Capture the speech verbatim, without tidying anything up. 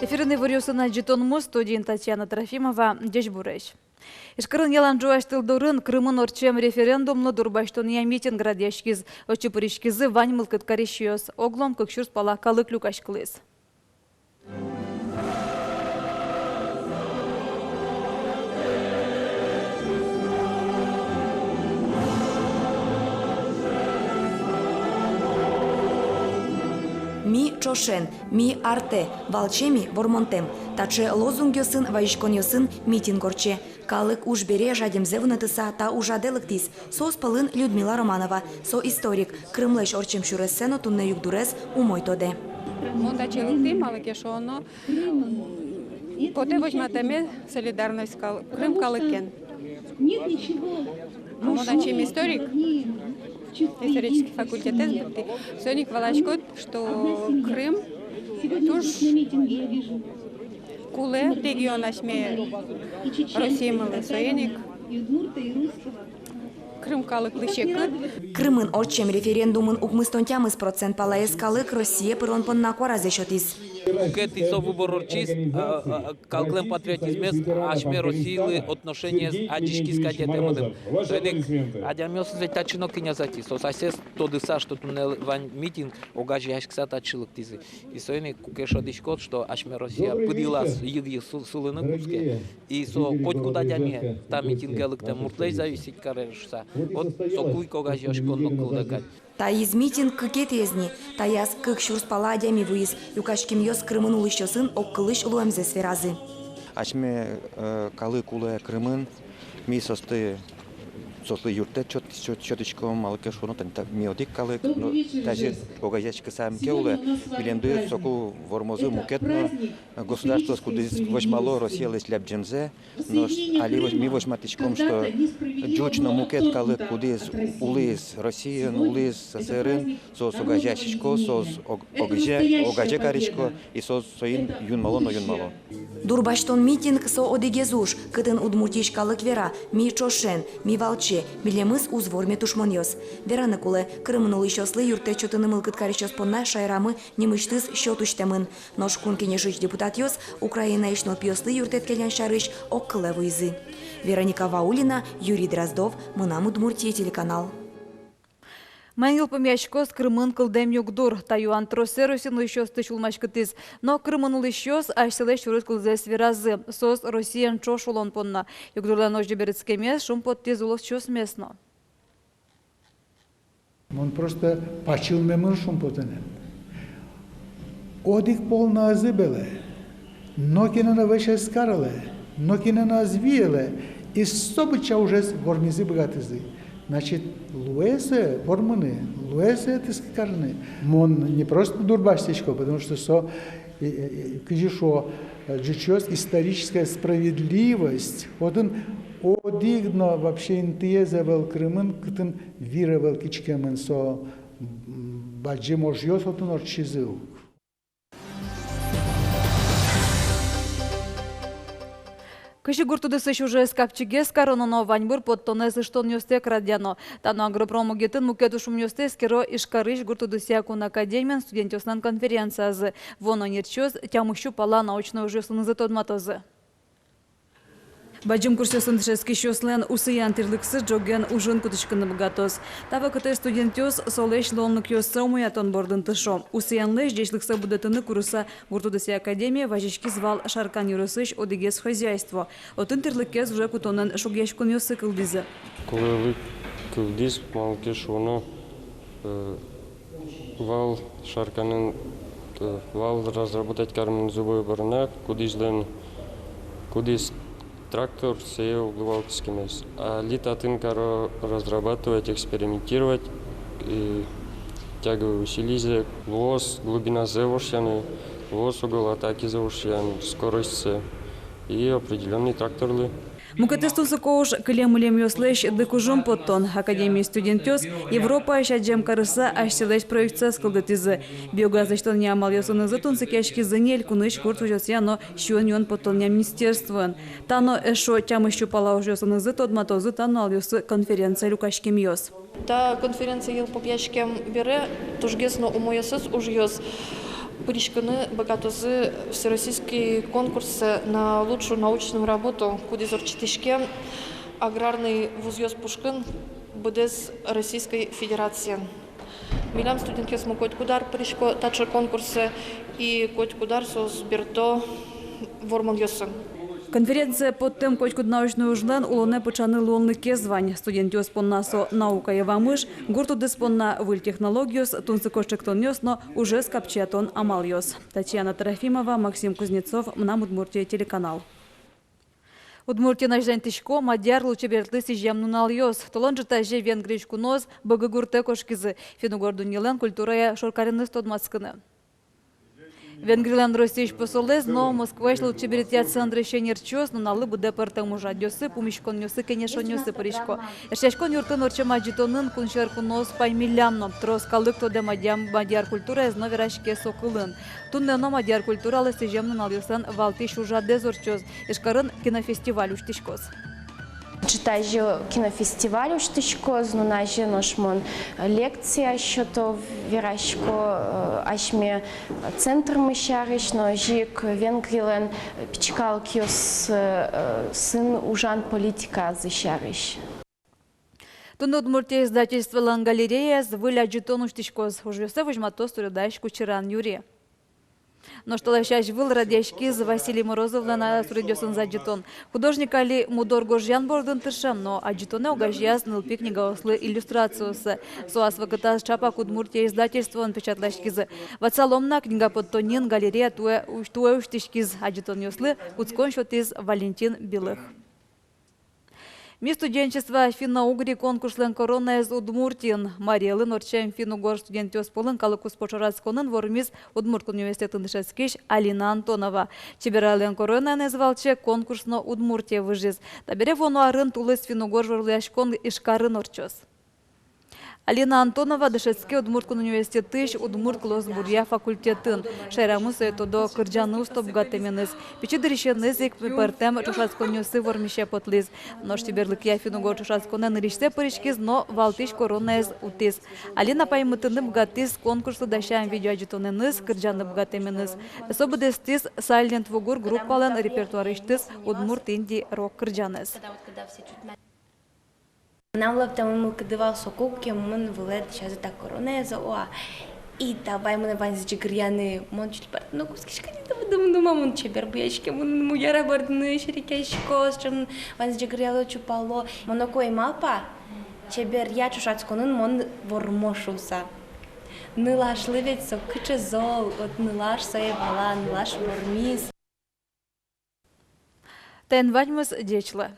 Эфирын иворъёсын адӟытонмы, студиын Татьяна Трофимова. Ӟечбуресь! Ижкарын ялан ӝуась тыл дорын Крымын ортчем референдумлы дурбасьтонъя митинг радъяськиз. Отчы пыриськизы вань мылкыд карисьёс. Оглом кык сюрс пала калык люкаськылӥз. Ми ӵошен, ми артэ, валче ми вормонтэм. Таӵе лозунгъёсын, вазиськонъёсын митинг ортче. Калык уж бере жадемзэ вунэтыса та ужрадэ лыктӥз. Соос пӧлын Людмила Романова. Со историк, Крымлэсь ортчем сюрессэ но туннэ югдурез умой тодэ. Мон татчы лыктӥ, малы ке шуоно, потэ возьматэме солидарность кал-, Крым калыкен. Мон ачим историк, исторический факультетэз быдтӥ. Соин ик валаськод, что Крым туж кулэ регион асьме Россиямылы, соин ик Крым калыклы секыт. Крымын ортчем референдумын укмыстон тямыс процент палаез калык Россие пырон понна куаразэ сётӥз. Мукет ик со выбор ортчиз, а, а, калыклэн патриотизмез, асьме Россилы отношениез адӟиськиз кадь, это мыным. Соин ик адямиос ведь татчы но кӧня ӧз ӧтиз, соос асьсэос тодыса, что туннэ вань митинг, огазеяськыса татчы лыктӥзы. И соин ик куке шӧдӥськод, что асьме Россия пыд йылаз йыг-йыг су-, сулыны кутске. И со котькуд адями та митинге лыктэм муртлэсь зависеть каре шуса. Вот соку ик огазеяськон но кылдэ кадь. Таиз митинг кыкетӥез ни. Таяз кык сюрс пала адями вуиз. Люкаськемъёс Крымын улӥсьёсын огкылысь луэмзэс веразы. Асьме, э, калык улэ Крымын. Ми соосты, соослы юрттэт сёт-, сёт-, сётӥськом, малы ке шуоно, тани та, ми одӥг калык, но тазьы огазеяськыса ке улэ, милемды соку вормозы мукет но государствоос, кудӥз возьмало Россилэсь лябӟемзэ. Нош али возь-, ми возьматӥськом, что ӟуч но мукет калык, кудӥз улӥз Россиын, улӥз СССР-ын, соос огазеяськисько, соос ог-, огазея-, огазе карисько, и соос соин юнмало но юнмало. Дурбасьтон митинг — со одӥгез уж, кытын Удмуртиысь калык вера: ми ӵошен, ми валче, милемыз уз ворме тушмонъёс. Вераны кулэ, Крымын улӥсьёслы юрттэт сётыны мылкыд карисьёс понна шаерамы нимысьтыз счёт усьтэмын. Нош Кун Кенешысь депутатъёс Украинаысь нылпиослы юрттэт келян сярысь огкылэ вуизы. Вероника Ваулина, Юрий Дроздов, «Мынам Удмуртие» телеканал. Маин йылпумъяськоз Крымын кылдэм югдур? Та юан тросэз Россиын улӥсьёсты сюлмаськытӥз. Но Крымын улӥсьёс асьсэлэсь сюрес кылзэс веразы: соос Россиен ӵош улон понна. Югдурлэн озьы берытскемез шумпоттӥз улосчиосмес но. Мон просто пачылмемын шумпотонэн. Одӥг пол но ӧз ыбылэ, нокинэ но вӧсь ӧз карылэ, нокинэ но ӧз виылэ, и со быдӟа ужез вормизы быгатӥзы. Значит, луэ сое вормыны, луэ сое тыске карыны. Мон не просто дурбасьтӥсько, потому что со, э, э, э, кызьы шуо, э, ӟучъёс, историческая справедливость. Отын одӥг но вообще интыез ӧвӧл Крымын, кытын вир ӧвӧл киськемын, со, м, бадӟым ожъёс отын ортчизы ук. Кызьы гурт удысысь ужез капчигес кароно но ваньбур поттонэз ыштонъёстэк радъяно. Та но агропром мугетын мукет ужпумъёсты эскеро Ижкарысь гурт удысъя кун академиын студентъёслэн конференциязы. Вуоно ӧнерчиос тямыссю пала научной ужъёсынызы тодматозы. Бадӟым курсъёсын дышетскисьёслэн усыян тӥрлыксы ӝоген ужын кутӥськыны быгатоз. Та вакытэ студентъёс солэсь луонлыкъёссэ умоятон бордын тыршо. Усыянлэсь ӟечлыксэ будэтыны курыса гурт удысъя академие вазиськиз вал Шаркан ёросысь одӥгез хозяйство. Отын тӥрлыкез уже кутонэн шугъяськонъёссы кылдӥзы. Кулэлык кылдӥз, малы ке шуоно, э, вал Шарканын, э, вал разработать каремын зубовой баранак, кудӥзлэн, кудӥз трактор, сое уг луы вал кыскемез. Али татын каро разрабатывать, экспериментировать, и тяговой усилизэ, луоз глубиназэ вошъяны, луоз угол атакизэ вошъян, скоростьсэ и определённый тракторлы. Мукетыз тунсыко уж — кылем-мылемъёслэсь дыкужым поттон. Академиысь студентъёс Европаысь адӟем карыса асьсэлэсь проектсэс кылдытӥзы. Биогаз лэсьтонъя амалъёсынызы тунсыкъяськизы ни элькунысь гурт возёсъя но сиён-юон поттонъя министерствоын. Та но эшшо тямыссю пала ужъёсынызы тодматозы та нуналъёсы конференцие люкаськемъёс. Та конференцие йылпумъяськем бере тужгес но умоесыз ужъёс Пыриськыны быгатозы всероссийский конкурсэ на лучшую научную работу, кудӥз ортчытӥське аграрный вузъёс пушкын быдэс Российской Федерациын. Милям студентъёсмы котькуд ар пырисько таӵе конкурсэ, и котькуд ар соос берто вормонъёсын. Конференцие поттэм котькуд научной ужлэн улонэ пыӵаны луонлыкез вань. Студентъёс понна со наукае вамыш, гурт удыс понна выль технологиос, тунсыко ӵектонъёс но ужез капчиятон амалъёс. Татьяна Трофимова, Максим Кузнецов, «Мынам Удмуртие» телеканал. Удмуртиын азьланьтӥсько мадьяр лулчеберетлы сӥзем нуналъёс. Толон ӝытазе Венгриысь куноос Быгы гуртэ кошкизы финн-угор дуннелэн культурая шоркареныз тодматскыны. Венгрилэн Россиысь посолэз но Москваысь лулчеберетъя центрысь ӧнерчиос нуналлы быдэ пӧртэм ужрадъёсы, пумиськонъёсы, кенешонъёсы пырисько. Эшъяськон юртын ортчем адӟытонын кунсьӧр куноос паймиллям но. Трос калык тодэ мадьяр, мадьяр культураез но вераське со кылын. Туннэ но мадьяр культуралы сӥзем нуналъёслэн валтӥсь ужрадэз ортчоз. Ижкарын кинофестиваль усьтӥськоз. Ӝытазе кинофестиваль усьтӥськоз, нуназе нош мон лекция сёто, верасько, э, асьме центрмы сярысь но озьы ик Венгрилэн пичи калыкъёс, э, сын ужан политиказы сярысь. Туннэ «Удмуртия» издательстволэн галереяз выль адӟытон усьтӥськоз. Ужъёссэ возьматоз суредач Кучыран Юрий. Нош талэсь азьвыл радъяськиз Василий Морозовлэн суредъёсыныз адӟытон. Художник али мудор гожъян бордын тырше, но адӟытонэ огазеяз нылпи книгаослы иллюстрациоссэ. Со ас вакытаз ӵапак «Удмуртия» издательствоын печатласькиз. Ватсалом на, книга поттонниын галерея туэ усь-, туэ усьтӥськиз. Адӟытонъёслы кутскон сётӥз Валентин Белых. «Мисс студенчества Финно-Угрии» конкурслэн коронаез Удмуртиын. Марий Элын ортчем финн-угор студентъёс пӧлын калык куспо ӵошатсконын вормиз Удмурт кун университетын дышетскись Алина Антонова. Чеберайлэн коронаеныз валче конкурс но Удмуртие выжиз. Табере вуоно арын тулыс финн-угор журлэяськон Ижкарын ортчоз. Алина Антонова дышетске Удмурт кун университетысь удмурт кылосбуръя факультетын. Шаерамы сое тодо кырӟаны усто быгатэменыз. Пичи дырысеныз ик пӧртэм ӵошатсконъёсы вормисе поттӥз. Нош чеберлыкъя финн-угор ӵошатсконэ нырысьсэ пыриськиз но валтӥсь коронаез утӥз. Алина паймытыны быгатӥз конкурслы дасям видеоадӟытонэныз, кырӟаны быгатэменыз. Со быдэстӥз «Сайлент Вугур» группалэн репертуарысьтыз удмурт инди-рок кырӟанэз. Мынам лэптэмын мылкыды вал соку, куке мон вылэ дӥсязы та коронаез, о-а. И давай мыным ваньзэ ӟыгыръяны, мон чуть пӧртэм но кутскисько ни, да, выдымдыма, мон чебер буяськемын, муяра бордын серекъясько, сыӵе мон ваньзэ ӟыгыръяло, чупало. Мон ноку ӧй малпа, чеберъя ӵошатсконын мон вормо шуыса. Нылашлы ведь со кыӵе зол, вот нылаш сое вала, нылаш вормиз. Таин ваньмыз, ӟеч луэ.